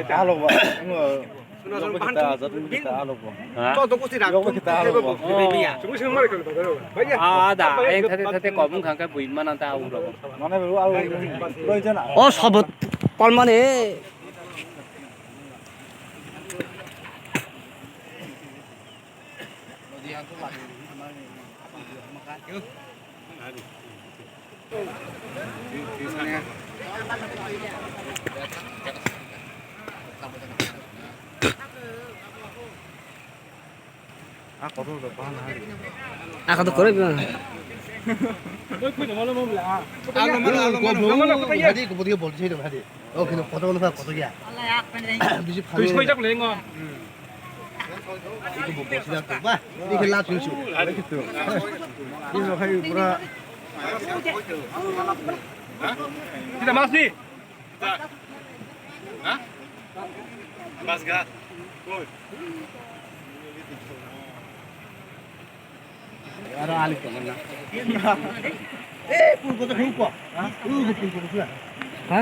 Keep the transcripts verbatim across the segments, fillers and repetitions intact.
Alo ba, alo ba. Ha? Ah, da, eh, thate, thate, kobong khang khe bui mana ta uro. O sobo palmani. Ako to koroi ba. Alo mano, alo mano, alo mano, alo mano. Hadi ko bodia bol sei dong hadi. Oh, kino koto kono koto ya. Bisi phalwi. Ini bo bosi dak ba. Ini ke last issue. Ini lo khai pura. Kita masih. Hah? Mas ga. Oi. Aro alik tongo na. Eh, pul kotor huk ko. Ha? Pul kotor huk ko. Ha?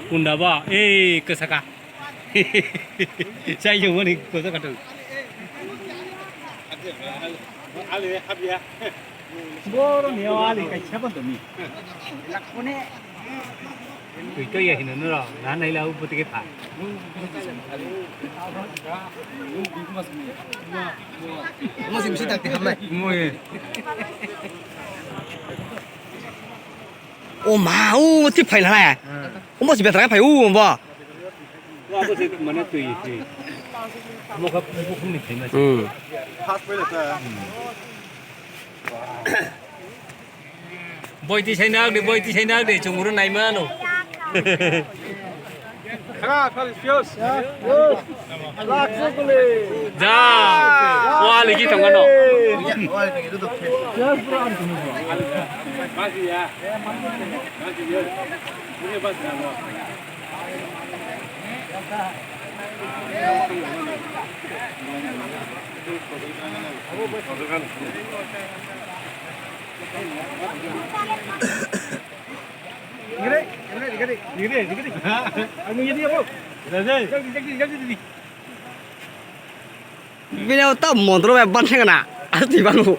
Punda ba? Eh, kesaka. Saya yang mana kotor kata. Boroni o ali kaisa bo domi. Twi to ya hino noro na nai la u puti ke pha. Mo sim si tak ti hamai. Mo ye. O ma, o ti phai la. O mo si betra phai u mo. Wa bo se mane twi ti. Mo ka mo khum ni phai ma. Hmm. Boiti sai nak di, boiti sai nak di, chunguru nai mano. Ja, wali ki tongkano. Bini o ta montro bai ban thangna. Asti banu.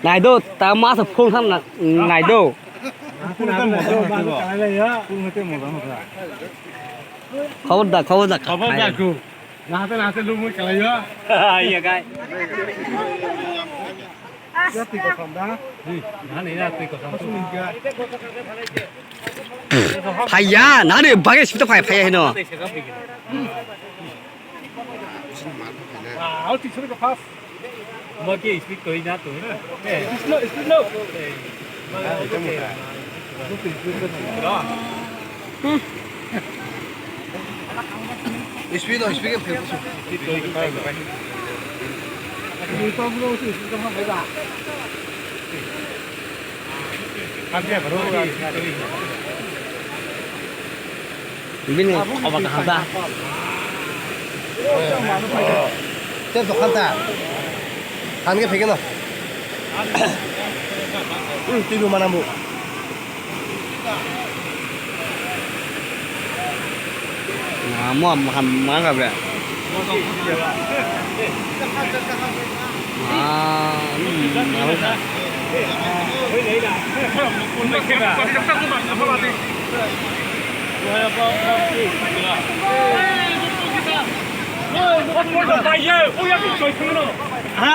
Naido, ta masa phone khan na, naido. Khobor da, khobor da. Khobor da ku. Nahate, nahate lumui kalayo. Iya, kai. Ya twi kosom da. Nani ya twi kosom. Phaiya, nani bagwi sibito phai, phaiya hino. Ah, aw, tisuri ko pas. Mo ke speed koi na to. Eh, speed no, speed no. Eh, speed no, speed no. Bini oba kaham ta. Te dokan ta. Thanke phege no. Hmm, twi bo manam bo. Amo amo ham mana be. Ah, hmm, amo ka. Ha?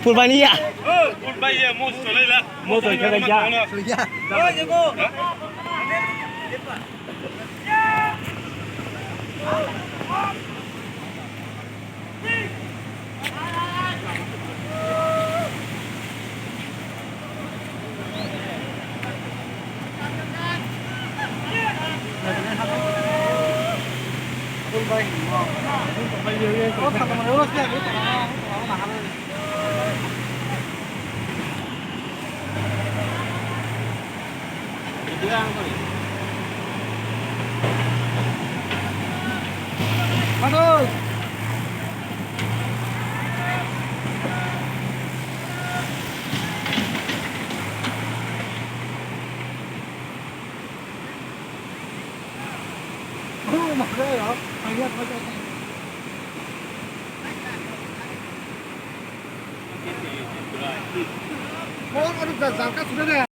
Purbai ni ya. Purbai ya, mo solai la. Mo solai la. Ya.